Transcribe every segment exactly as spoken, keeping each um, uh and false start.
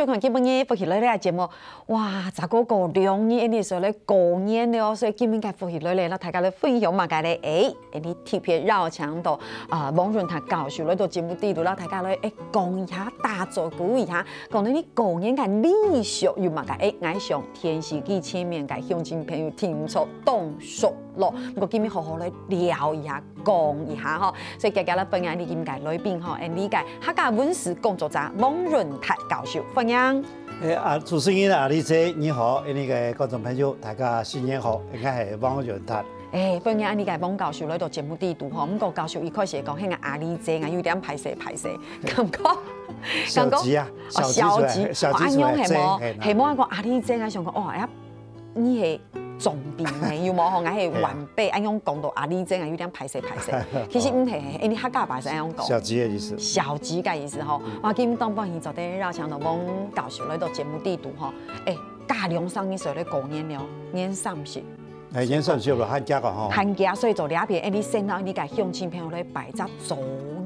收看今晡日福氣來了个節目，哇，再過過兩日，恁樣就來過年了哦，所以今晡日个福氣來了，摎大家來分享麼个咧？誒，恁樣特別邀請到，呃，黃潤達教授來到節目底肚，摎大家來，誒，講一下，打嘴鼓一下，講到你過年个禮俗有麼个？誒，𠊎想電視機前面个鄉親朋友聽著當熟咯，毋過今晡日好好來聊一下，講一下吼。所以今日來歡迎𠊎今个來賓吼，𠊎个客家文史工作者黃潤達教授，歡迎。誒，啊，主持人啊，阿麗姐，你好，誒，那個觀眾朋友，大家新年好，𠊎係黃潤達。誒，歡迎𠊎个黃教授來到節目底肚吼。毋過教授一開始講，該个阿麗姐，𠊎有點歹勢歹勢，感覺，感覺，小吉啊，哦，小吉出來，小吉，小吉出來，哦，恁樣係無？姐，嘿，係無？𠊎講阿麗姐，𠊎想講，哇，呀，你係長輩呢，有無吼？𠊎係晚輩，恁樣講到阿麗姐，𠊎有點歹勢歹勢。其實毋係，誒，你客家話係恁樣講。小吉个意思。小吉个意思吼。哇，今當歡喜做得邀請到黃教授來到節目底肚吼。誒，隔兩三日就來過年了，年三十。誒，年三十了，寒假个吼。寒假，所以做這片，誒，你先摎你个鄉親朋友來拜隻早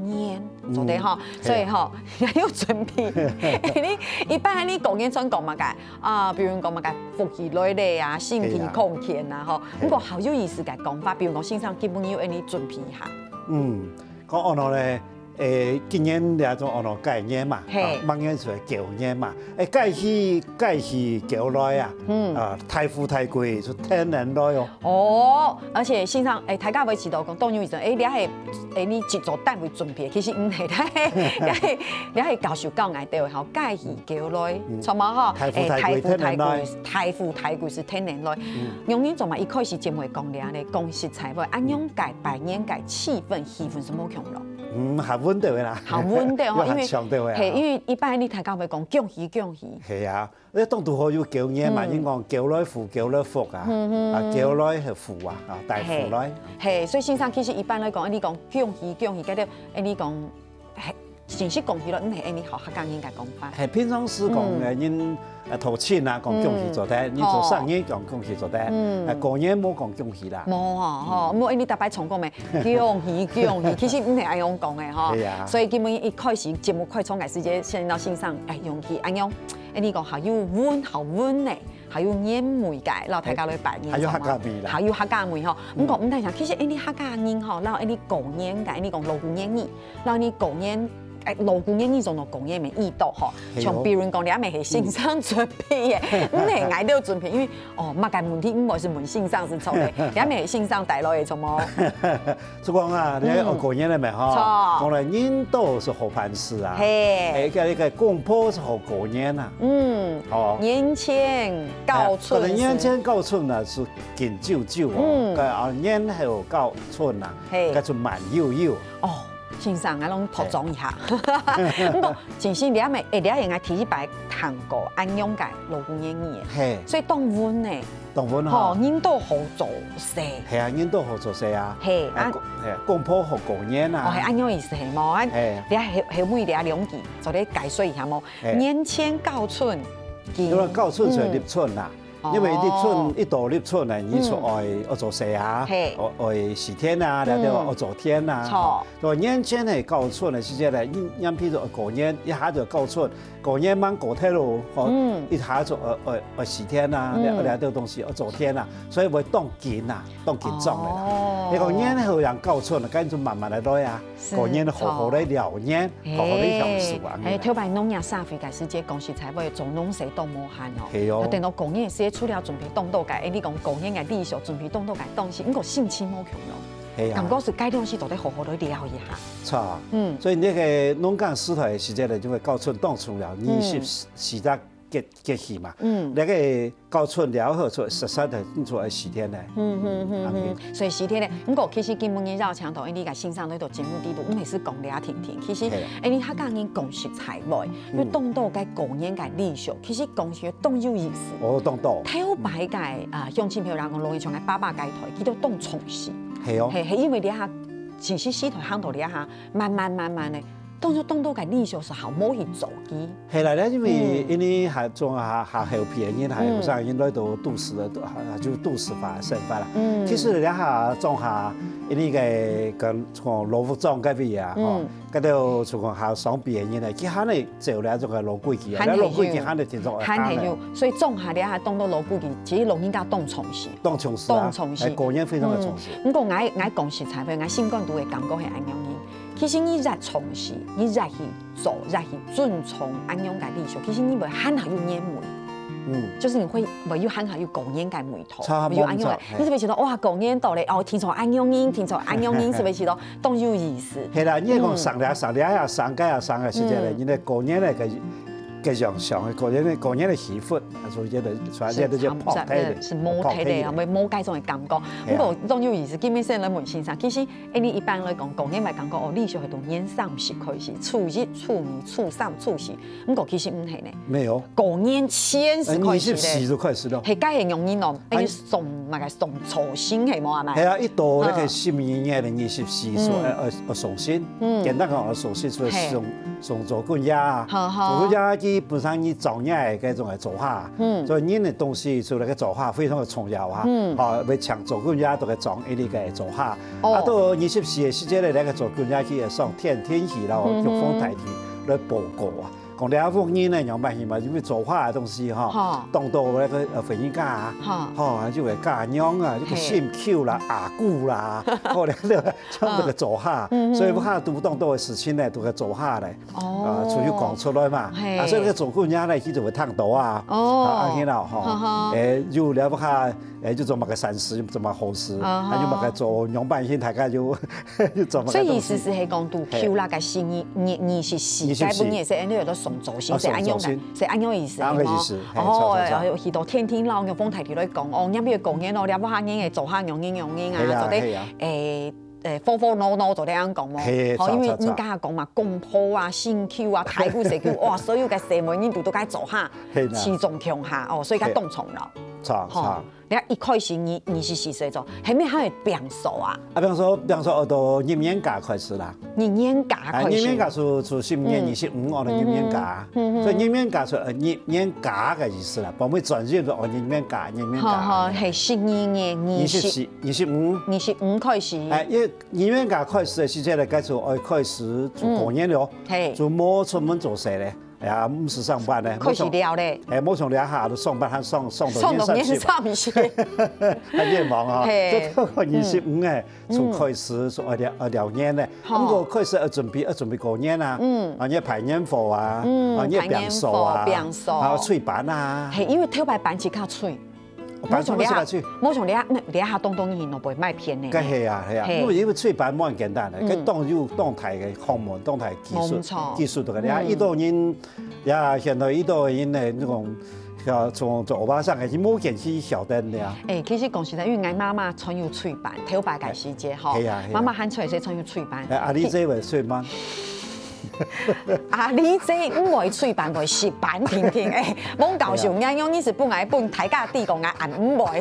年，做得吼。嗯，所以吼，也有準備。誒，你一般你過年常講麼个？ 啊，比如講麼个福氣來了啊，身體康健啊，吼。嘿啊。毋過好有意思个講法，比如講先生今晡日有恁樣準備一下。嗯，講安到咧，誒，今年這種安到雞年嘛，嘿。啊，明年就係狗年嘛，誒，雞去雞去狗來啊，嗯。啊，大富大貴就天然來哦。哦，而且先生，誒，大家會知道講，當然有意思，誒，這係，誒，你製作單位準備，其實毋係，這係，這係，這係教授教𠊎兜吼，雞去狗來，嗯。著無吼？大富大貴，誒，大富大貴，天然來。 大富大貴係天然來。嗯。仰仔做嘛，一開始節目講了咧，講實在話，恁樣个拜年个氣氛，氣氛係無共樣。嗯，較穩定个啦。較穩定吼，又較強調个啊。因為，係，因為一般你大家會講恭喜恭喜。係啊，你當拄好有狗年嘛，嗯。人講狗來富，狗來福啊，嗯，嗯，啊，嗯。狗來係福啊，啊，大富來。係，係，所以先生其實一般來講，你講恭喜恭喜，該兜，誒，你講 係，正式講起來，毋係恁樣吼，客家人个講法。係，平常時講，嗯。呃，人，呃，討親啊，講恭喜做得，嗯。人做生日講恭喜做得，嗯。呃，過年無講恭喜啦。無吼，吼，嗯。無，因為逐擺重講咩，恭喜恭喜，其實毋係恁樣講个吼。係啊。所以今晡日一開始節目開場个時節，先摎先生，誒，用起恁樣，誒，你講較有文，較文个，較有年味个，摎大家來拜年，還有客家味啦。還有客家味吼。嗯。毋過毋單淨，其實，誒，你客家人吼，摎誒，你過年个，誒，你講老古年味， 摎你過年，誒，老古年你總有過年个意思吼。係哦。像比如講，你還無係先生準備个，嗯。毋係𠊎兜準備，因為，哦，麼个問題毋會係問先生係著个，你還無係先生帶來个，著無？就講啊，你愛過年了沒吼？嗯。著。講來，年到係好辦事啊。係。誒，該个公婆係好過年啊。嗯。哦。年前到春時。誒，可能年前到春啊，係緊久久哦。嗯。該啊，年後到春啊，係。該就慢悠悠。哦。 先生，𠊎摎你拍掌一下。毋過，真係這下，誒，這下𠊎第一擺聽過恁樣个老古年味个。係。所以當穩呢。當穩吼。吼，人都好做事。係啊，人都好做事啊。係，啊，啊，公，係，公婆好過年啊。哦，係恁樣意思係無？啊，係。這下後，後尾這兩句，做得解說一下無？係。年前到春，因為到春就係立春啦。嗯。 因為立春，哦。一到立春呢，你就愛，嗯。愛做事啊，係。愛，愛蒔田啊，嗯。了就愛做田啊。著。所以年前呢，到春个時節呢，你，你譬如講過年，一下就到春，過年吂過忒咯，吼，嗯。一下就愛，愛，愛蒔田啊，嗯。了，了這東西愛做田啊，所以會當緊啊，當緊張个啦。哦。你講年後正到春，該就慢慢來來啊。 係，過年好好來尞年，著。好好來享受啊，嘿，嘿，頭擺農業社會个時節，講實在話，做農事都無閒哦。係哦。啊，等到過年个時節，除了準備當多个，誒，你講過年个禮俗，準備當多个東西，毋過心情無共樣。係啊。感覺係該東西做得好好來尞一下。著。嗯。所以該个農耕時代个時節呢，就會到春當重要，嗯。二十四隻 節，節氣嘛。嗯。該个到春了後，就實實在在就愛蒔田呢。嗯，嗯，嗯，嗯。所以蒔田呢，毋過其實今晡日邀請到𠊎俚个先生來到節目底肚，毋係講尞定定，其實，係啦。𠊎俚客家人講實在話，嗯。有當多个過年个禮俗，其實講起來當有意思。哦，當多。頭擺个，嗯。啊，鄉親朋友，人講老一輩个爸爸該代，佢兜當重視。係哦。係，係因為這下，其實時代行到這下，慢慢慢慢个，當初當多个理想係好無去做个。係啦，因為，嗯。因為還，總下，下後輩个人，還有，嗯。有啥人來到都市个，啊，就都市化个生活啦。嗯。其實這下，總下，因為个，个，從老屋庄該位啊，吼，嗯。該兜從下上輩个人呢，佢還係走了這个老規矩啊，還係有。老規矩還係聽從，還係有，所以總下這下當多老規矩，其實老人家當重視。當重視啊，當重視。哎，過年非常个重視。嗯。毋過𠊎，𠊎講實在話，𠊎心肝肚个感覺係恁樣个。 其實你越重視，你越去做，越去尊重恁樣个理想，其實你會還較有年味。嗯。就是你會，會有還較有過年个味道，差不多，會有恁樣个，嘿。你就會覺得，哇，過年到咧，哦，聽著恁樣人，聽著恁樣人，是會覺得當有意思。係啦，你講，嗯。上尞，上尞啊，上街啊，上个時節咧，嗯。你个過年个，个，个樣相，過年个，過年个氣氛，啊，所以這个，所以這个就係差不多，泡忒咧，係無忒咧，泡忒咧。會無該種个感覺。係啊。毋過當有意思，今日先來問先生，其實 哎，你一般來講，過年嘛講過，哦，理想係對年三十開始，初一、初二、初三、初四。毋過其實毋係呢。沒有。過年前就開始咧。哎，二十四就開始了。係，該係容易哦。哎，哎。送麼个送壽星係無啊嘛？係啊，一到該个，嗯。十二月个二十四，嗯。呃，呃，送壽星。嗯。簡單講，送壽星，所以，嘿。送，送灶君爺啊。好，好。灶君爺基本上你灶爺个該種个灶下，嗯。所以人个東西，所以該个灶下非常个重要啊。嗯。好，會請灶君爺都會裝一个个灶下。 哦。啊，到二十四个時節咧，該个灶君爺佢會上天庭去咯，嗯哼。玉皇大帝來報告啊。講這屋人呢，仰般形嘛，因為灶下个東西吼，哈。當多該个，呃，婦人家啊，哈。吼，就會嫁娘啊，這个，嘿。心臼啦、阿舅啦，吼，這个，像這个灶下，嗯哼。所以屋下堵當多个事情呢，都在灶下咧。 哦。啊，出去講出來嘛。嘿。啊，所以該个灶君爺呢，佢就會聽到啊。哦。啊，恁樣啦，吼。哈哈。哎，有了屋下，哎，就做麼个善事，做麼个好事，啊哈。啊，有麼个做仰般形，大家就，就做麼个東西。所以意思係講，堵舊曆个十二月二十四，二十四。該本也係，恁樣有得送灶神，啊，係恁樣个，送灶神。係恁樣意思，恁樣个意思，係無？嘿，著，著，著。哦，哎，去到天庭咯，玉皇大帝來講，哦，你這个過年咯，你屋下人个灶下仰般仰般啊，係啊，做得，係啊。哎， 誒，和和鬧鬧做得恁樣講無？嘿，吼，因為著，著，著。人家講嘛，公婆啊、心臼啊、大舅細舅，哇，所有个細妹人都在該灶下，嘿啦。齊中共下，哦，所以佢，嘿。當重要。著，吼，著。你看一開始二，二十四歲做，後面還會變數啊？啊，比方說，比方說，呃，到入年假開始啦。入年假開始。哎，入年假係，係十二月二十五號个入年假。嗯哼。嗯哼。所以入年假係，呃，入年假个意思啦，包括轉運說，哦，入年假，入年假。好，好，係十二月二十。二十四。 二十五。二十五開始。哎，因為二月假開始个時節咧，該就愛開始做過年了，嗯。嘿。就無出門做事咧，哎呀，毋使上班咧，開始尞咧。無像，哎，無像這下都上班還上，上到年三十啊。上到年三十。還恁忙啊，嘿。這到二十五哎，嗯。就開始說，哎，尞，哎，尞年咧。好。毋過開始愛準備，愛準備過年啊，嗯。啊，你愛排年貨啊，嗯，啊，你愛拚掃啊，排年貨，拚掃。啊，催辦啊。嘿，因為頭擺辦起較催。 無像這下，無像這下，這下當當然會賣片呢。該係啊，係啊，嘿。因為，因為催辦無恁簡單个，嗯。該當有當大个學問，當大技術，無錯。技術个。你看，嗯。一到人，呀，現在一到人呢，那種，像，像做歐巴桑个，已經無見去曉得了。哎，其實講實在，因為𠊎媽媽全有催辦，頭擺个時節吼，係啊，係啊。媽媽還出來時全有催辦。哎，阿里姐會催嗎？ 啊，你這毋會催辦，會失辦定定誒。罔搞笑，哎呀。𠊎用意思本來分大家知講𠊎恁毋會。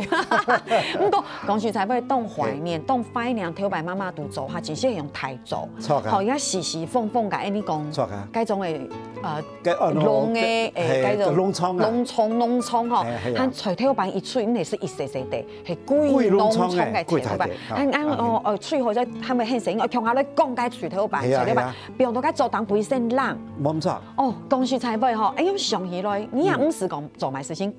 毋過講實在話，當懷念，嘿。當懷念頭擺媽媽都做下，真係用大做。著啊。吼，也時時放放个，誒，你講，著啊。該種誒，呃，該，哦，弄誒，誒，嘿，該種弄床啊。弄床，弄床吼，嘿，嘿啊。還吹頭擺一吹，毋係一細細个， 係歸弄床个吹頭擺。歸弄床个，歸大个，啊，恁樣哦，啊，哦，吹好勢，他們現成，哦，共下來講該吹頭擺，係啊，吹頭擺，係啊。放到該桌頂背先冷。無錯。哦，講實在話吼，哎喲，想起來，你也毋使講做麼个事情，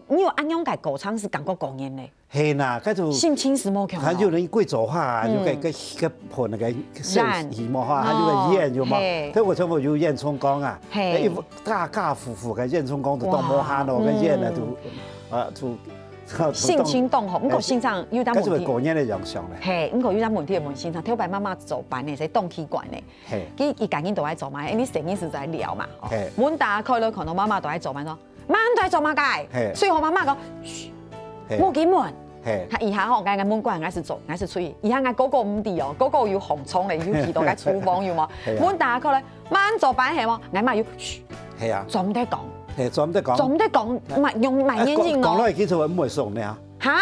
你有恁樣个過程係感覺過年咧。係啦，該就心情係無共樣。還有人歸灶下啊，嗯。有个，个，个盆那个燒燃。起嘛哈，還有个煙，有無？哦，嘿。所以我全部有煙囪缸啊，嘿。哎，一家家戶戶个煙囪缸都當無閒咯，哇，該煙啊，嗯。都，啊，都 心情當好，毋過先生有一個問題。該就係過年个影響咧。嘿，毋過有一個問題要問先生，頭擺媽媽做伴个，係當奇怪呢。嘿。佢，佢家人都愛做嘛，因為細人時在尞嘛，哦。嘿。門打開了，看到媽媽都愛做嘛，講：「媽，你都愛做麼个？」嘿。最後媽媽講：「噓，嘿。莫緊問。」嘿。佢以後吼，該，該門關，𠊎係做，𠊎係出去。以後𠊎哥哥毋知哦，哥哥有紅窗咧，有去到該廚房有無？嘿啊。門打開了， 媽，你做伴係無？𠊎媽又：「噓，係啊。做毋得講。」係，做毋得講。做毋得講，哎，莫用，莫講，講落去其實毋會爽个啊。哈？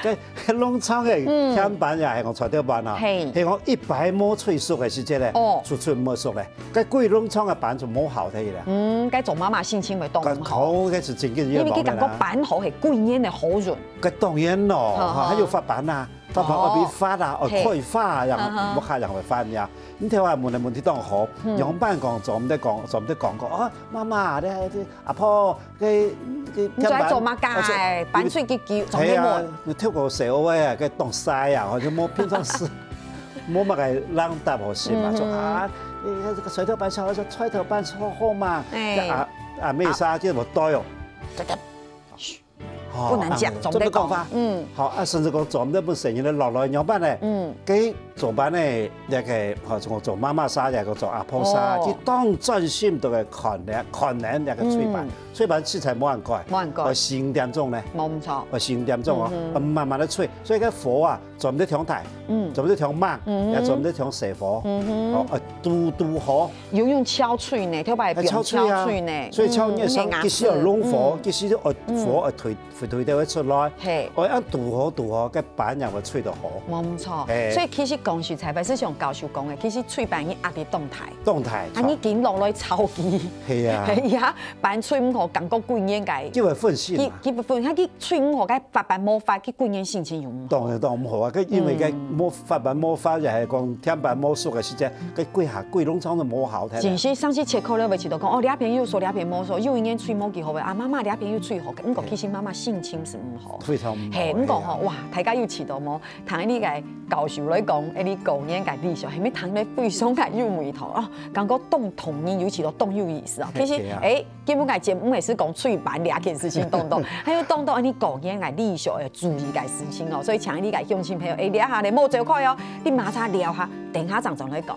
該該農場个甜粄也係講菜頭粄啊，嘿。係講一擺無炊熟个時節咧，哦。就出無熟咧。該歸農場个粄就無效忒咧。嗯，該做媽媽心情會當毋好。講該係真正因為佢感覺粄好係歸年个好運。該當然咯，哈，哈。還有發粄啊，發粄愛發啊，哦。愛開花啊，嘿。哈哈。屋下人會發呀。你頭下問个問題當好，嗯。仰般講，做毋得講，做毋得講講，啊，媽媽，你，你，阿婆， 該該你做愛做麼个？粄炊結結，做咩無？係啊，你透過細學个啊，該當細啊，好像無平常時，無麼个人答好勢嘛，嗯哼。說啊，欸，這個水豆粄炒，這菜頭粄炒好嘛，哎。啊啊，妹啥就無對哦。哦，不能講，啊，總得講。這麼講法。嗯。好啊，甚至講做毋得分細人仔落來，仰般呢？嗯。該 做粄呢，這個，吼，做，做媽媽儕，也個做阿婆儕，哦。佢當專心都个看咧，看咧這個炊粄。嗯。炊粄實在無恁快，無恁快。愛四五點鐘呢。無毋著。愛四五點鐘哦，嗯哼。愛慢慢个炊，所以該火啊，做毋得忒大，嗯。做毋得忒猛，嗯哼。也做毋得忒細火，嗯哼。哦，愛堵堵好。有用敲炊呢，頭擺愛用敲炊啊，敲炊呢。所以敲你个時候，嗯，其實愛弄火，嗯。其實愛火愛推 會推得會出來。嘿。哦，恁堵好堵好，該粄也會炊得好。無毋著。嘿。所以其實講實在話，就像教授講个，其實炊粄你壓力當大。當大，啊，你緊落來炒佢。係啊。係啊，粄炊毋好，感覺歸年該。就會分心嘛。佢，佢會分，佢炊毋好，該發粄無發，佢歸年心情又毋好。當然當然毋好啊，該因為該嗯。無發粄無發，也係講甜粄無熟个時節，該歸下歸農場都無效忒。真係，上次切開了，會試著講，哦，這片有熟，這片無熟，有一年炊無幾好个，啊，媽媽這片有炊好个，毋過其實媽媽心情 毋好。非常毋好，嘿，毋過吼，係啊。哇，大家有試著無？聽你个教授來講，欸，你過年个理想，係毋係聽了非常个有味道哦，感覺當動人，尤其都當有意思哦。其實，係啊。欸，今晡日个節目也係講炊粄這件事情當多，還有當多你過年个理想个注意个事情哦，所以請你个鄉親朋友，欸，這下咧莫走開哦，你馬上尞下，等下正轉來講。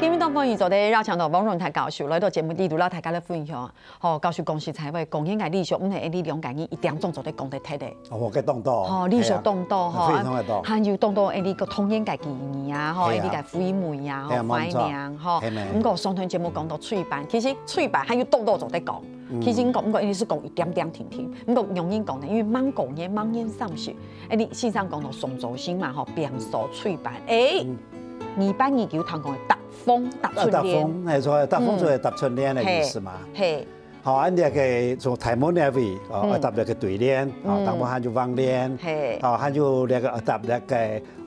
今晡日當歡迎做得邀請到黃榮泰教授來到節目裡肚，摎大家來分享。吼，教授講實在話，過年个理想，毋係你兩個人一點鐘做得講得忒个。哦，該當多。吼，理想當多，係啊，吼，非常个多。啊，還有當多，欸，你个童年个記憶啊，吼，係啊。欸，你个回味啊，吼，係啊，無錯。懷念，吼。係咩？毋過上段節目講到炊粄，其實炊粄還有當多做得講。 嗯。其實講，毋過因為係講一點點定定，毋過仰般講呢，因為吂過年，吂年三十，欸，你先生講到上早先嘛，吼，平素炊粄，欸，嗯。二八二九通講个逐風逐啊，春聯。逐風，係，所以逐風就係逐春聯个意思嘛。嗯。嘿。好，恁這個從大門這位，哦，嗯。愛搭這個對聯，哦，嗯。當然還有橫聯，嘿。哦，還有這個愛搭這個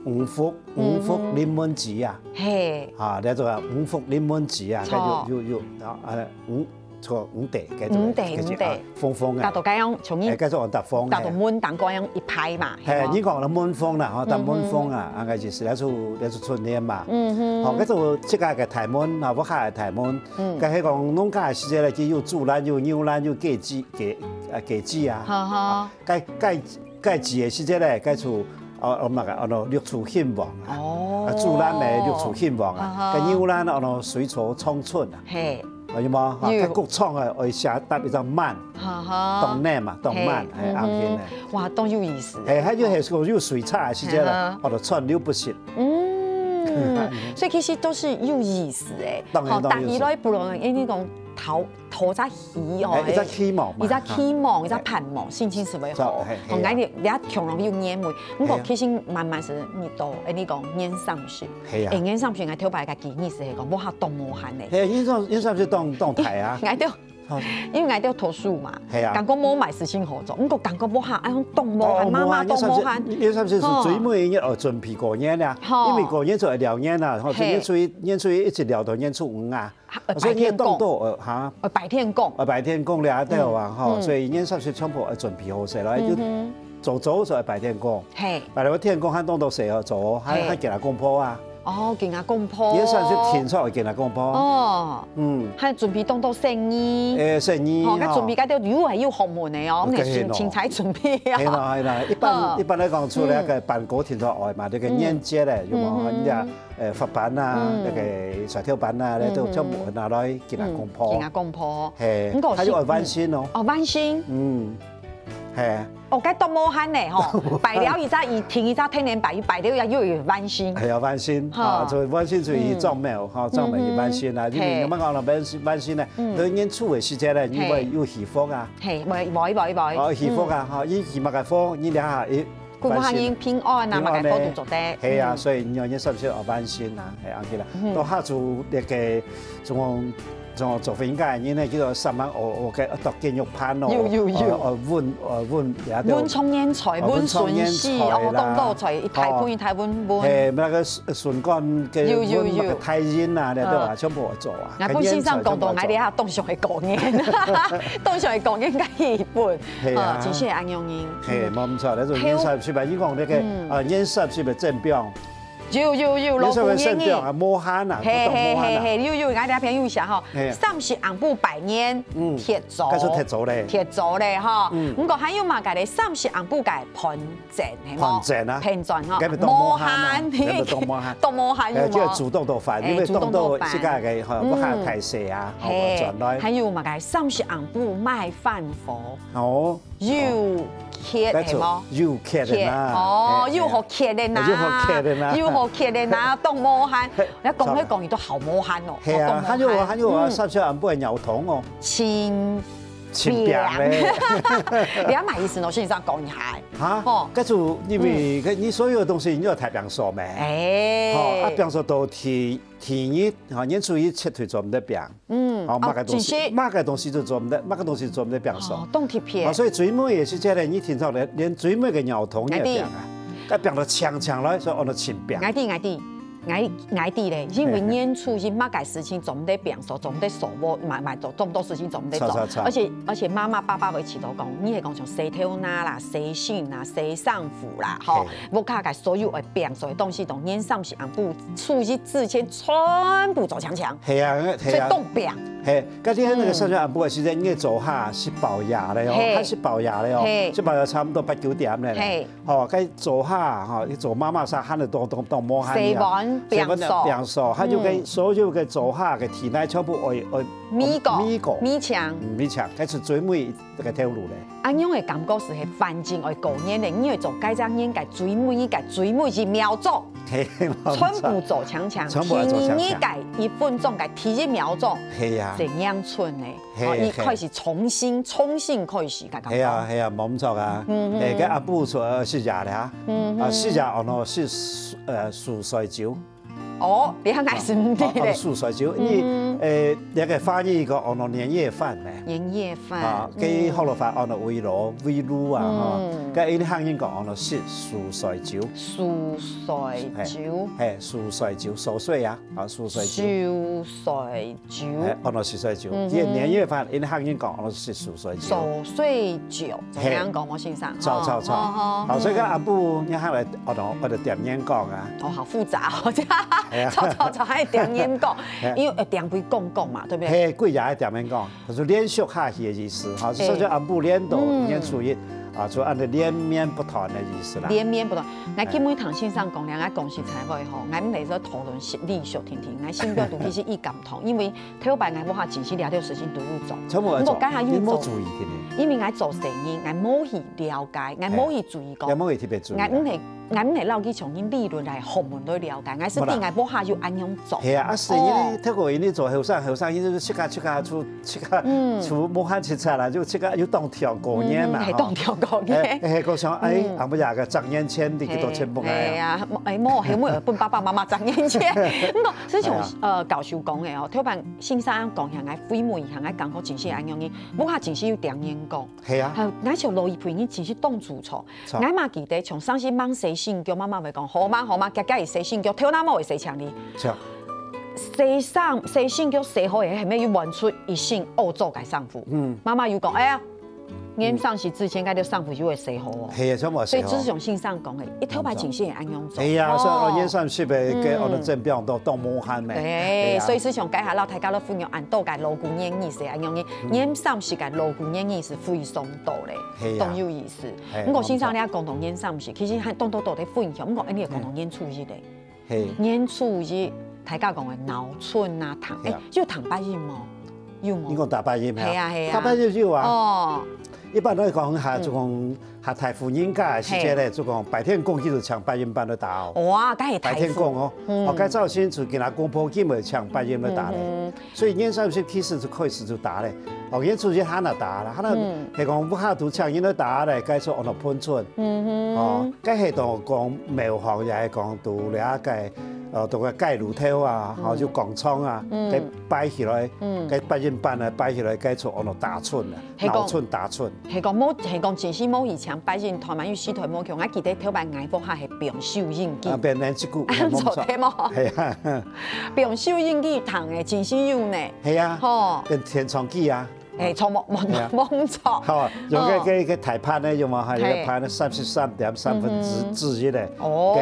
五福，五福臨門吉啊。嗯哼。嘿。啊，這個五福臨門吉啊，著。該有，有，有，啊，啊，五 著，五塊，該種，五塊，該種，五塊。啊，風風啊。該都該樣，像你，欸，該種逐風，該都門當該樣一排嘛，嘿，係無？你講个門風啦，吼，逐門風啊，嗯哼。啊，該就是來自，來自春聯嘛。嗯哼。吼，該種自家个大門，啊，屋下个大門，嗯。該係講農家个時節咧，佢有豬欄、有牛欄、有雞子，雞，啊，雞子啊。好好。啊，該，該 該時个時節咧，該就，哦，哦，麼个，哦，六畜興旺啊。哦。啊，豬欄呢，六畜興旺啊。啊哈。該牛欄，哦，水草長春啊。嘿。啊，有無？啊，有。該穀倉啊，愛寫搭一隻萬，哈哈。當年嘛，當萬，嘿，嘿，嗯哼。紅興的。哇，當有意思。嘿，還有，嘿，有水車的時節咧，嘿哈。哦，就川流不息。嗯，所以其實都是有意思的。當然，吼，當然有意思。大家來不論，因為講頭 頭隻希哦，欸，一隻希望嘛，一隻希望，哈。一隻盼望，心情係會好。係，係，係啊。吼，𠊎等這共樣有年味，毋過其實慢慢係你到，欸，你講年三十，係啊。欸，年三十𠊎頭擺个記憶係講，無下當無閒呢。係啊，年三，年三十當，當大啊。𠊎兜，好。因為𠊎兜讀書嘛，係啊。感覺無麼个事情好做，毋過感覺無下，哎喲，當無閒，哦，媽媽當無閒。無閒，年三十，年三十係最尾一日，哦，準備過年啊，吼。因為過年就會尞年啊，吼，嘿。年初一，年初一一直尞到年初五啊。 呃，所以你當多，呃，哈？呃，拜天公。呃，拜天公了，對啊，吼，嗯。所以年三十全部，呃，準備好勢了，就嗯哼。早早就愛拜天公。嘿。拜了天公還當多事要做，還，嘿。還敬阿公婆啊。哦，敬阿公婆。年三十定著愛敬阿公婆。哦。嗯。還準備當多生意。欸，生意，吼，該吼。準備該兜又係有學問的哦，哦，該係咯。人才準備啊。係啦，係啦，一般，嗯。一般來講，除了該辦桌定著愛嘛，嗯。這個年節咧，有無？嗯哼。人家 呃，發粄啊，嗯。該個菜頭粄啊，咧，都全部拿來敬阿公婆。嗯，敬阿公婆。嘿，毋過係，還有愛萬聖哦。嗯。哦，萬聖。嗯。係。哦，該當無閒呢吼，拜了一隻，佢停一隻天然拜，拜了又有萬聖。係啊，萬聖，哈。啊，就萬聖就去撞廟，嗯。哈，撞廟去萬聖啊，嗯哼。因為你們講到萬聖，萬聖呢，嗯。你年初个時節呢，你會有祈福啊。係。係，會，會，會，會。哦，祈福啊，嗯。哈，你祈麼个福，你這下，誒， 故所人平安啊，平安呢。嘛个福都做得。係啊，嗯。所以你看，你是不是哦，萬聖啊，係，恁樣啦。嗯。到下晝該个，像，像做婚姻个人呢，叫做三萬哦，哦，个，到雞肉盤咯，有，有，有。哦，哦，搵，哦，搵，也都搵狀元菜，哦，搵孫婿，搵狀元菜啦。哦，當多菜，一大盆，哦。一大盆搵。係，那個筍乾个搵，有，有，有。那個大人啊，那都啊，啊。全部做啊。𠊎本先生講到，看年菜全部做。𠊎這下當想係過年，當想係過年个氣氛。 係啊。哦，真係恁樣人。係，嗯。無毋著，該種年三十啊，你講該个，嗯。啊，年三十个正表。有，有，有，年三十个正表啊，老古人呢。無閒啊，係，係，係，係，有，有，𠊎這片有寫吼，係。三十暗晡拜年，嗯，貼灶。該就貼灶咧。貼灶咧吼。嗯。毋過還有麼个咧？三十暗晡个盤 整，係無？盤整啊。盤整吼，該毋係當無閒啊，無閒，該毋係當無閒。當無閒，哎，有無？就要煮當多飯，哎，因為當多煮當多飯。自家个，吼，嗯。屋下大細啊，吼，嘿，轉來。還有麼个三十暗晡賣飯盒，哦。又𤸁，該就係無？又𤸁个啦，𤸁，哦，哎，又好𤸁个啦，哎，又好𤸁个啦。又好𤸁个啦，當無閒。嘿，你講起講去都好無閒哦，係啊，當無閒。還有啊，還有啊，嗯。三十暗晡个尿桶哦。清 清病咧。你愛麼个意思呢？先生講一下。哈？吼。該就因為，嗯。該你所有个東西，你有大病所咩？哎。吼，啊，病所到第，第二，吼，年初一絕對做毋得病。嗯。吼，哦，麼个東西，真係。麼个東西都做毋得，麼个東西做毋得病所。哦，當特別。啊，所以最尾个時節呢，你聽著連，連最尾个尿桶你也病啊。𠊎知。該病到強強來，所以安到清病。𠊎知，𠊎知。 𠊎，𠊎知咧，因為嘿，嘿。年初一麼个事情做毋得變數，做毋得掃屋，嘛，嘛，做，做毋多事情做毋得做。著，著，著。而且，而且媽媽、爸爸會試著講，你係講像洗頭那啦、洗身啦、洗衫褲啦，吼，嘿。屋下个所有个變數个東西，都年三十暗晡初一之前全部做強強。係啊，係啊。所以當變。嘿，該天那個三十暗晡个時間，應該做下食飽夜咧哦，嘿。還食飽夜咧哦，嘿。食飽夜差不多八九點咧。嘿。 吼，該做下，吼，你做媽媽儕喊得當，當，當無閒呀。洗碗、洗碗、摒掃。摒掃，還有該嗯。所有个做下个地泥全部愛，愛，米過，米過。米牆。嗯，米牆，該係最尾一个頭路咧。恁樣个感覺係，係反正愛過年咧，你愛做該隻年个最尾个最尾一秒鐘，嘿，無錯。全部做強強，全部愛做強強。第二日个一分鐘个第一秒鐘，係呀。係迎春咧。 嘿，哦，一開始重新，嘿。重新開始，該感覺。係啊，係啊，無毋著啊。嗯，嗯，欸，該暗晡出，呃，食夜咧哈。嗯，啊，嗯。食夜安到食，呃，素菜酒。哦，這下𠊎係毋知咧。哦，哦，素菜酒，嗯。因為，呃，這个華語講安到年夜飯呢。年夜飯，啊，嗯。該學老話安到圍爐，圍爐啊，吼。嗯。該因為客人講安到食素菜酒。素菜酒。嘿，嘿，素菜酒，素菜啊，啊，素菜酒。素菜 酒。哎，安到食素菜酒。嗯哼。這个年夜飯，因為客人講安到食素菜酒。素菜酒，怎麼樣講，嘿。莫先生？著，著，著。吼，吼，吼。好，所以講暗晡，你還來，哦，安到點年糕啊。哦，好複雜哦，這樣。哎呀。著，著，著，還點年糕，哎。因為，呃，點歸公公嘛，對不對？嘿，歸夜愛點年糕，就是連續下去的意思，哈，嘿。所以就暗晡連到嗯。年初一，啊，就安到連綿不斷的意思啦。連綿不斷。𠊎今晡日聽先生講了，𠊎講實在話吼，𠊎毋係說討論歷史定定，𠊎心中肚其實一感動，因為 頭擺𠊎屋下真係這兜事情都有做。全部愛做，毋過該下因為做，你無注意定定。因為𠊎做生意，𠊎無去了解，𠊎無去注意講。嘿，也無去特別注意啦。𠊎毋係，𠊎毋係落去從因理論來學問來了解，𠊎係知𠊎屋下有恁樣做。無啦。係啊，啊，生意呢，哦。透過因為做後生，後生，因為自家，自家出，自家，嗯。出武漢出差啦，就自家有當跳過年嘛，嗯，係吼。當跳過年。哎，哎，我想，哎，嗯。阿姆呀，个十年前，你去到全部哎呀。係啊，哎，無，係無，分爸爸媽媽十年前。毋過，所以像，哎呀。呃，教授講的哦，頭擺 先生講，像𠊎回味一下，𠊎感覺真係恁樣呢，屋下真係有點年糕。係啊。還有，𠊎想老一輩人真係當注重。著。𠊎嘛記得，從上時吂洗身腳，媽媽會講，好嘛，好嘛，遽遽去洗身腳，頭那毛會洗淨哩。著。洗衫，洗身腳洗好以後，後面又換出一身齷齪个衫褲。嗯。媽媽又講，哎呀， 年三十之前，該兜衫褲又會洗好哦。係啊，全部洗好。所以就是像先生講的，一頭擺真係會恁樣做。係啊，所以哦，年三十个，个，嗯。安到正表都，都無閒咩。哎，係啊。所以係像該下摎大家都分享恁多个老古年意思恁樣个，嗯。年三十个老古年意思非常多咧，係啊。當有意思。係，毋過先生，你也講到年三十，其實還當多多个分享，毋過恁樣也講到年初一咧。嗯。 嘿。年初一，大家講个鬧春啊，糖，嘿啊。哎，有糖八音無？有無？你講打八音啊？係啊，係啊。打八音有啊。哦。一般來講，哈，嗯。就講哈大戶人家个時節咧，嘿。就講白天公佢就請八音班來打哦。哇，該係大戶。白天公哦，嗯。哦，該朝晨就見阿公婆佢會請八音來打咧。嗯哼。所以年三十其實就開始就打咧。哦，年初一還來打啦，還來，嗯。係講屋下都請人來打咧，該就安到歕春。嗯哼。哦，該係到講廟方也係講到了該，呃，到个街路頭啊，哦，嗯。就廣場啊，嗯。該擺起來，嗯。該八音班啊擺起來，該就安到打春啊。 係講，鬧春打春。係講無，係講真係無以前八音團嘛，有四台無共，𠊎記得頭擺𠊎屋下係放收音機。啊，變成這句，啊，無錯。做得無？係啊。放收音機聽个，真係有呢。係啊。吼。變天窗機啊。誒，錯，無，無，係啊。無錯。吼，用个，哦。个，个台盤呢，有無？哈，有个嘿。盤呢，三十三點三分之，嗯哼。之一个。哦。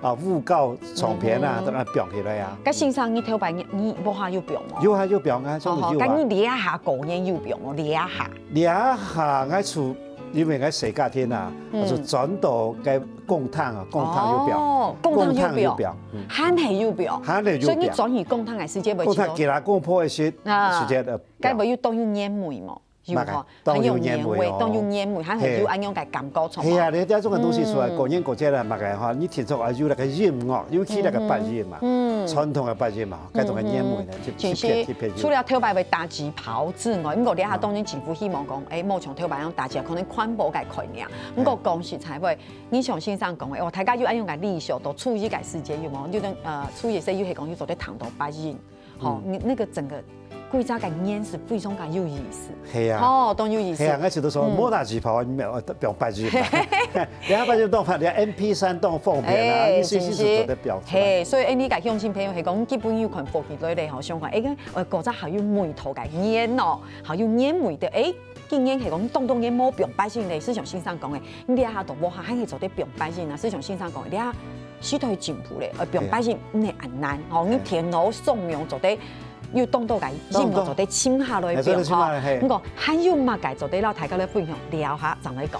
个，啊，啊，預告唱片啊，嗯哼。都愛放起來啊。該先生，你頭擺你，你屋下有放無？有啊，有放啊，哦，吼，總有啊。該你這下過年有放無？這下？ 這下𠊎就，因為𠊎細家庭啊，嗯。就轉到該公廳啊，公廳有放。哦，公廳有放。公廳有放，嗯。還係有放。還係有放。所以你轉去公廳个時節會知道。公廳佢阿公婆个時，啊，時節，呃，該會有當有年味無？有吼，麼个？當有年味哦。還有年味，當有年味，還係有恁樣个感覺，係無？係啊，你這種个東西出來，嗯。過年過節啦，麼个吼，你聽說啊，有那個音樂，尤其那個八音嘛，嗯。傳統个八音嘛。 該種个年味呢，嗯哼。就特別，其實，特別有。除了頭擺會打紙炮之外，毋過這下當然政府希望講，誒，無像頭擺樣打紙，可能環保个概念。毋過講實在話，你像先生講个，哦，大家有恁樣个理想，到初一个時節有無？有等，呃，初一時又係講又做得聽到八音，吼，嗯。你那個整個歸隻个年是非常个有意思。係啊。哦，當有意思。係啊，𠊎就都說，嗯。無打紙炮，你沒有，呃，不用八音嘛。 你看，八音當方便，連MP三當方便啊，哎，你隨時就做得表出來。是不是？嘿，所以，哎，你个鄉親朋友係講，基本有看福氣來咧吼，想講，哎，呃，古早還有味道个年哦，還有年味的，哎，今年係講當多年無放八音咧，就像先生講的，你這下都無還係做得放八音啊，就像先生講的，你啊，時代進步咧，呃，放八音毋係恁難，吼，你電腦掃描做得，有當多个音樂做得尋下來放吼。哎，做得尋下來，嘿。毋過還有麼个做得摎大家來分享，聊下正來講。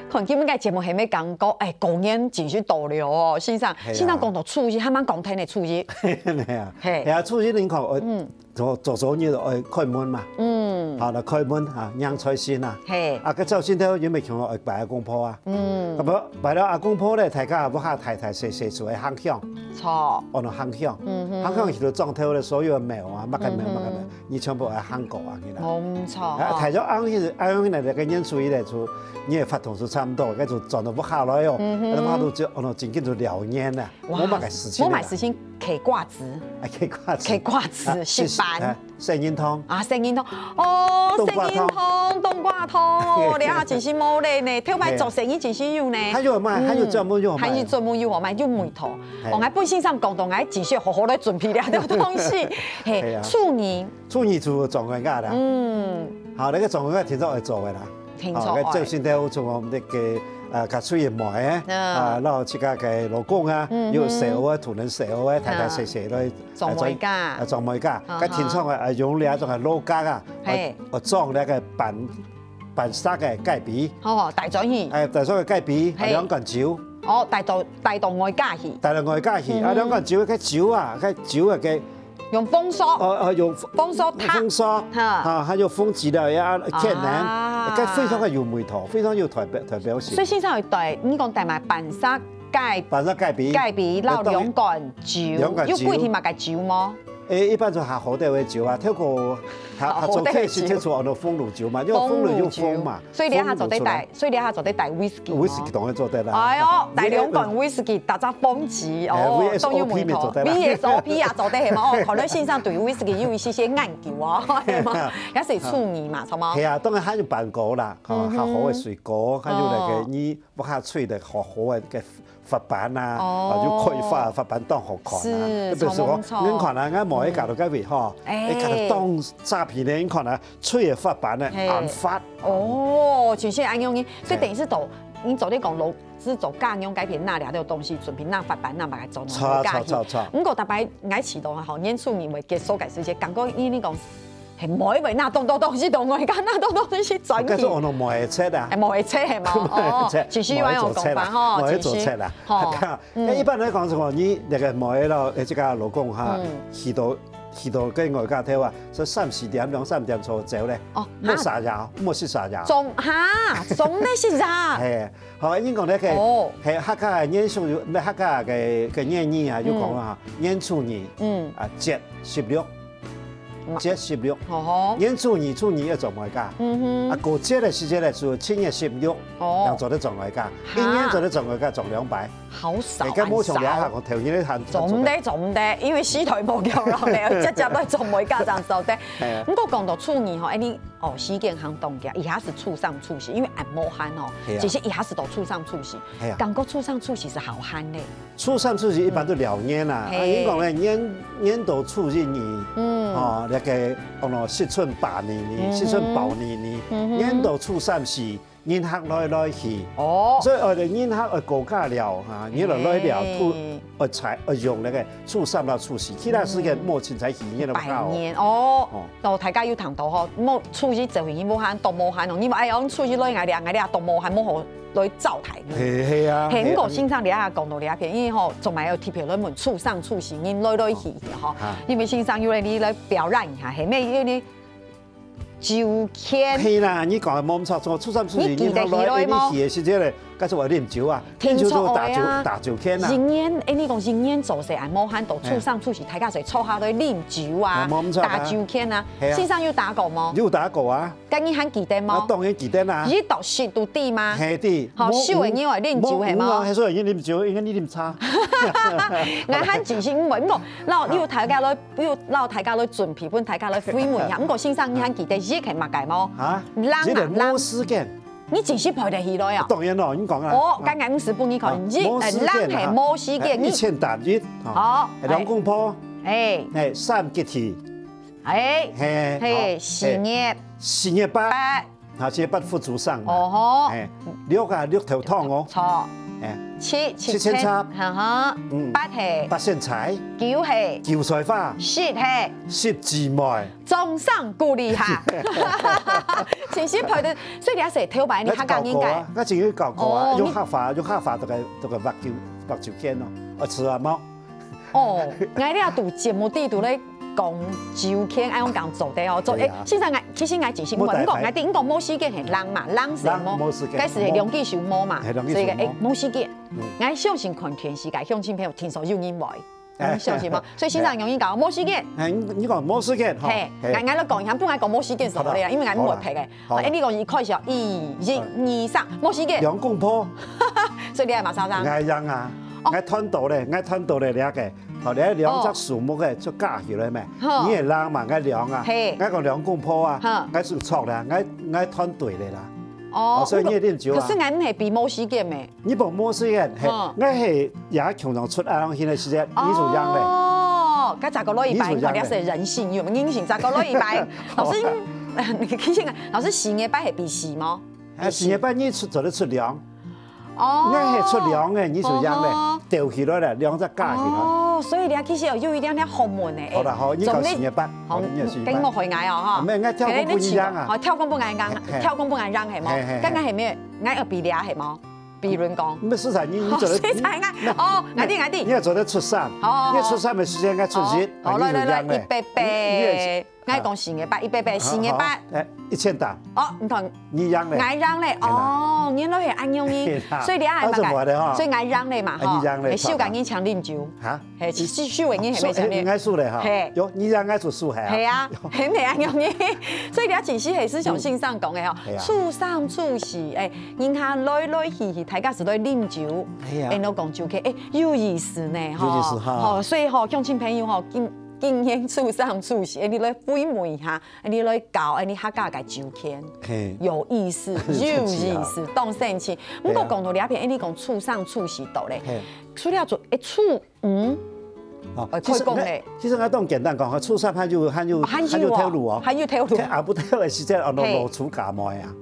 看今晡日个節目係無感覺，哎，過年真係到了哦，先生，係啊。先生講到初一，還吂講忒呢，初一。係啊，嘿。係啊，初一你看，呃，嗯。 做，做作業就愛開門嘛。嗯。好，來開門啊，迎財神啊。嘿。啊，該朝晨頭因為全部愛拜阿公婆啊。嗯。該麼拜了阿公婆咧，大家屋下大大細細就愛行香。著。哦，那行香。嗯哼。行香去到庄頭咧，所有个廟啊，麼个廟，嗯哼。麼个廟，你全部愛行過啊，去啦。無錯。啊，吼。大家行去，行去咧，該年初一咧，就，你个法堂就差毋多，該就轉到屋下來哦。嗯哼。該屋下就，哦，那真緊就燎原啦。 哇，無麼个事情啦。無麼个事情，嗑瓜子。啊，嗑瓜子。嗑瓜子，啊，食飯。啊，食銀糖。啊，食銀糖。哦，凍瓜糖。食銀糖，凍瓜糖，哦，你還真係無咧呢，頭擺做生意真係有呢。嘿。還有賣，還有專門有賣。嗯，還有專門有賣，有味道。嘿。哦，𠊎本先生講到，𠊎真係好好來準備這兜東西。嘿，嘿啊。處女。處女就做外家啦。嗯。好，那個做外家聽說愛做个啦。 聽說，好，該朝晨頭從𠊎兜个，呃，較出去買个，嗯。啊，然後自家个老公啊，嗯哼。有細人啊，大人細人啊，大大細細來，做媒介。啊，做媒介。啊哈。該聽說啊，啊，用這種个老角啊，嘿。呃，呃，裝那個半，半色个雞髀。好，好，帶轉去。哎，帶上个雞髀，啊，嘿。兩罐酒。哦，帶到，帶到外家去。帶到外家去，啊，嗯哼。兩罐酒，該酒啊，該酒啊，該 用風索。哦，哦，用風索塔。風索，哈。哈，還有風機个呀，天然，啊。該非常个有味道，非常有代表，代表性。所以先生會帶，你講帶麼个半色雞，半色雞髀。雞髀，然後兩罐酒，兩罐酒。有規定麼个酒無？誒，一般就下好个酒啊，透過下，下好个酒。下早期係接觸安到風爐酒嘛，因為風爐有風嘛。 所以你還做得帶，風爐出來。所以你還做得帶whisky哦。Whisky當然做得啦。哎喲，帶兩罐whisky，搭隻風機哦，哎，V S O P當有味道。乜做得啦。V S O P也做得係嘛？哦，可能先生對whisky有一些些研究哦，係嘛？也係處女嘛，係嘛？係啊，當然還有半果啦，哦，嗯哼。還好个水果，還有那個哦。你屋下吹个好好个个發粄啊，哦。啊，有開花發粄當好看啊。是，特別係講，錯，無錯。你看啊，𠊎某一家都該位吼，嗯。哎。一家都當詐騙呢，你看啊， 吹个發粄呢，嘿。恁發。哦，真係恁樣呢，所以等於係到，嘿。你做得講老師做家娘該片拿了這東西，準備拿發粄，拿麼个做農家去。著，著，著，著。毋過逐擺𠊎試著吼，年初二會結束个時節，感覺因為講係妹妹，拿當多東西到外家，拿當多東西轉去。該係安到妹仔節啊。哎，妹仔節係無？哦，妹仔節，只是有恁樣講法吼，妹仔節做節啦。只是，吼，該一般來講係講，你該个妹仔咯，這个老公哈，去到，去到該外家頭啊，係三四點、兩三點就走咧，哦，無食夜，無食夜。總，哈，總得食夜。係，好，因講該个，哦。係客家个年俗有，客家个，个諺語啊，有講啊，年初二，嗯。啊，節十六， 節十六，吼吼。年初二、初二愛轉外家。嗯哼。啊，過節个時節呢，就七月十六，哦。正做得轉外家。哈。一年做得轉外家轉兩擺。好少，哎，該無像這下講，頭一日還做得。做毋得，做毋得，因為時代無夠了，直接愛轉外家正做得。係啊。毋過講到初二吼，哎，你，哦，時間行當遽，這下係初三、初四，因為還無閒吼，係啊。其實這下係到初三、初四，係啊。感覺初三、初四係好閒咧。 初三、初四一般都聊年啦，嘿。啊，因講咧，年，年到初一二，嗯。哦，該个，哦，喏，新春拜年呢，嗯哼。新春拜年呢，嗯哼。年到初三四，人客來來去。哦。所以，哦，人客愛過家了，哈，人來來了，嘿。都愛才，愛用該个初三到初四，其他時間嗯。無凊彩去，人都無到。拜年，哦。哦。到大家有談到吼，無初一做會議無閒，都無閒哦。你莫哎，講初一來，𠊎這，𠊎這都無閒，無好 來招待你。係，係啊，係，係啊。毋過先生，你啊講到這片，因為吼，做麼个愛特別來問初三、初四人來來去去吼，啊。因為先生有咧，你來表演一下，係咩？有咧酒圈。係啦，你講个無錯，初三、初四你記得起來無？人客來，你去个時節咧，該係愛啉酒啊，啉酒就打酒，聽說會啊。打酒圈啊。一年，哎，你講一年做事，哎，無閒到初三、初四，大家就坐下來啉酒啊，哎，無錯啊。打酒圈啊。係啊。先生有打過無？有打過啊。 該你還記得無？啊，當然記得啦。一到十都知嗎？係的。好，無，手个人愛啉酒係無？無，無啊，手个人啉酒，應該你啉茶。𠊎還真係毋會，毋過，摎，有大家來，有摎大家來準備，分大家來慰問一下。毋過先生，你還記得一係麼个無？啊？人啊，一係人。無時間。你真係背得起來啊？當然咯，你講啊。哦，啊。剛剛毋係分你看，啊，一，無時間啊。呃，人係無時間，啊，你一千打一，啊。好，兩公婆，哎。哎，三吉利。 哎，嘿，嘿，好，四月。哎，四月八，八。啊，四月八佛祖生嘛。哦吼。哎，六啊，六頭痛哦。錯。哎，七，七千七千七，哈哈。嗯。八係。八仙菜。九係。韭菜花。十係。十姊妹。掌聲鼓勵哈。真係背得，所以你還係頭擺你客家人个。𠊎搞過啊，𠊎真有搞過啊，哦，用客話，用客話，這个，這个畫酒，畫酒圈哦，愛食啊無？ 哦，𠊎這堵節目底肚咧講酒圈，愛用講做得哦，做，對啊。哎，先生，𠊎，其實𠊎真係問，無大牌。毋過𠊎知，毋過無時間係人嘛，人係無，人無時間。該係兩隻手無嘛，係兩隻手無。所以，哎，無時間。嗯。𠊎相信看電視个鄉親朋友聽說有人會，哎，你相信嗎？所以先生容易講，無時間。哎，你，你講無時間，吼，嘿，嘿。𠊎，𠊎來講一下，本來講無時間係無咧，好啦，因為𠊎毋會拍个。好啦。好啦。哎，你講一開始哦，一，一，嗯。二，三，無時間。兩公婆。所以你愛麼儕人？𠊎贏啊。 哦。𠊎賺到咧，𠊎賺到咧，這个，好，這兩隻數目个就加起來咩？哦。好。你个人嘛，𠊎兩啊，嘿。𠊎講兩公婆啊，好。𠊎就著啦，𠊎，𠊎賺對咧啦。哦，哦，所以你也啉酒啊。可是𠊎毋係比無時間咩？你無無時間，嘿，哦。𠊎係也共樣出啊，去个時間，你就贏咧。哦，該再過來一擺，你就贏咧。你看這係人性，有沒有？人性，再過來一擺。老師，你，你其實，老師，四月八係比四無？啊，四月八你出，做得出兩。 哦。𠊎係出兩个，你就贏咧，哦吼。鬥起來咧，兩隻加起來。哦，所以你其實有一點點學問个，好啦，好，你講四月八，好，好，你講四月八。跟我回來哦，哈。毋係，𠊎跳過分你贏啊。好，跳過分𠊎贏，嘿，嘿。跳過分𠊎贏係無？嘿，嘿，嘿。剛剛係無？𠊎愛比這係無？比論講。毋係，實在你，你做得，好，實在𠊎，你，哦，𠊎知，𠊎知。你也做得出三，哦。你出三个時間，𠊎出一，哦，好，啊，你就贏咧。來，來，來，預備，你，你也是，備。 𠊎講四月八，預備，備，四月八。好，好，哎，一千打。哦，你看，你贏咧。𠊎贏咧，嘿啦。哦，原來係恁樣呢。嘿啦。所以你愛嘛，啊，怎麼的哈？所以𠊎贏咧嘛，啊，你贏咧，吼。哎，秀感恩強啉酒。哈？嘿，是，是秀感恩係毋係強烈？哎，應該輸咧哈。嘿。有，你贏，𠊎就輸係啊。係啊，係毋係恁樣呢？所以你愛真係係像先生講个吼，嗯。係啊。初三、初四，哎，人客來來去去，大家係來啉酒，係啊。哎，你講酒圈，哎，有意思呢，吼。有意思哈。吼，所以吼，鄉親朋友吼，今 今年初三、初四，你來慰問一下，你來搞，你客家个酒圈，嘿。有意思，有意思，當生趣。嘿啊。毋過講到這片，你講初三、初四到咧，嘿。除了做，哎，初五，哦，呃，其實可以講咧。其實𠊎當簡單講，初三還有，還有，還有哦，還有頭路哦。還有頭路。這下晡頭个時間，哦，嘿。老鼠嫁妹啊。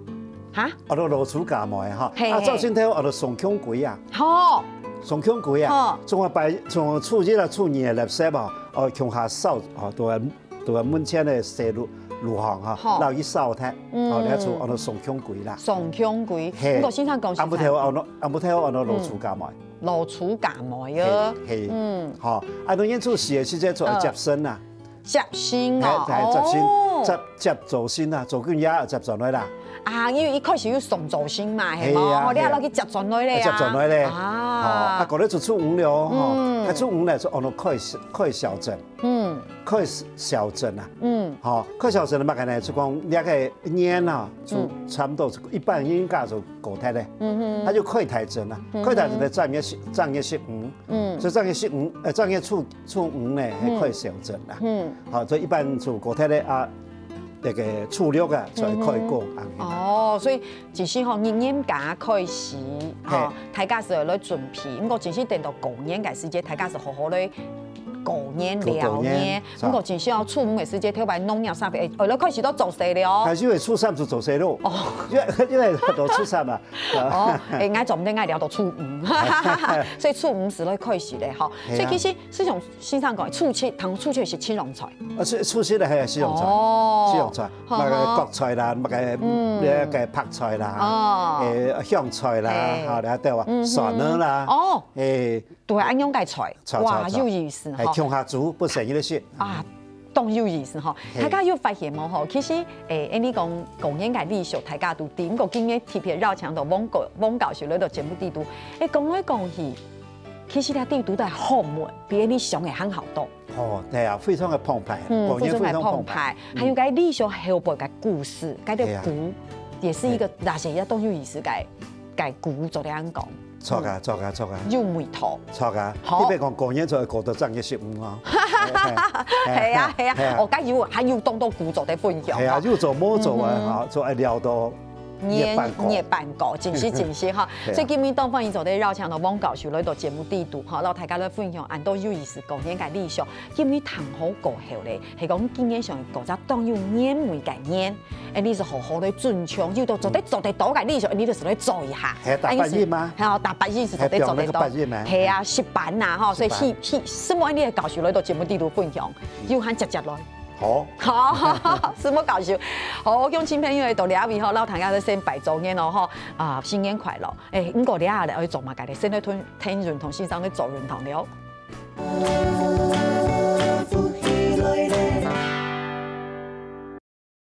哈？哦，老鼠嫁妹哈，嘿，啊，嘿。灶神頭，哦，送窮鬼啊。吼。送窮鬼啊，吼。總係拜，從初一啊、初二个垃圾哦，哦，共下掃，哦，都愛就係門前个細路，路項哈，好。然後一掃忒，嗯。好，你就安到雙槓規啦。雙槓規，嘿。毋過先生講實在，暗晡頭安到，暗晡頭安到老鼠夾糜。嗯。老鼠夾糜啊。嘿，嘿。嗯。好，啊，當然初四个時節就愛接神啊。嗯。接神哦，嘿，嘿，接神，哦。接，接灶神啊，灶君爺接轉來啦。啊，因為一開始有送灶神嘛，係無？嘿啊，哦，你還愛去接轉來咧啊。嘿啊。接轉來咧。啊。好，啊，過來就初五了哦，吼。嗯。啊，初五呢，就安到開，開小灶。 嗯。開小灶啊。嗯。吼，開小灶係麼个呢？就講這个年啊，就嗯。差不多一般人家就過忒咧。嗯哼。佢就開大灶啊。嗯哼。開大灶呢，正月十，正月十五。嗯。所以正月十五，呃，正月初，初五呢，嗯。係開小灶啊。嗯。好，所以一般就過忒咧啊，這个初六啊，就會開過，嗯哼。恁樣啊。哦，所以 其實吼，一年假開始，吼，嘿。大家係來準備，毋過真係等到過年个時節，大家係好好來過年過，過年，聊年。係啊。毋過真係愛初五个時節，頭擺農業社會，哎，來開始都做事了哦。開始會初三就做事咯。哦。因為，因為到初三啊。哦，哎，𠊎做毋得，𠊎聊到初五。所以初五係來開始个，吼。係啊。所以其實 係像先生講，初七，通常初七係七樣菜。啊，初，初七个係四樣菜，哦。四樣菜，好，麼个角菜啦，麼个，嗯。那个白菜啦，哦。欸，香菜啦，嘿。好，了，對吧？嗯哼。蒜仔啦，哦。欸。都係恁樣个菜，菜，哇，菜，菜。有意思，吼。係，共下煮，分細人仔食。啊，當有意思，吼。嘿。大家有發現無，吼？其實，欸，欸，你講過年个禮俗，大家都知，毋過今日特別邀請到汪教，汪教授來到節目裡肚，欸，講來講去， 其實這裡肚个學問比你想个還好多。哦，對啊，非常个豐沛，嗯，過年非常豐沛。非常个豐沛，嗯。還有該歷史後背个故事，該个古，係啊。也是一個，係。那些也當有意思个，个古做得恁講。著啊，嗯。著啊，著啊。有味道。著啊，好。特別講過年就會過到正月十五哦。係啊，係啊，係啊。哦，該有，還有當多古做得分享。係啊，有做無做啊，嗯哼。哈，就愛聊到 月半過。月半過，真係，真係哈。係啊。所以今日當歡迎做得邀請到汪教授來到節目裡肚哈，摎大家來分享恁多有意思過年个歷史。今日談好過後咧，係講今年想過隻當有年味个年，欸，你係好好來準備，有到做得，嗯。做得到个歷史，你就係來做一下。係啊，打八一嘛。係啊，打八一係做得，係，做得到。放那個八一嘛。係啊，十班吶，哈，所以，十班。希，希，希望你个教授來到節目裡肚分享，有閒接接來。 好。好，承蒙教授。好，鄉親朋友，到這位吼，摎大家先拜早年哦，吼，啊，新年快樂。欸，毋過這下咧，愛做麼个咧？先來聽，聽運動先生咧做運動了。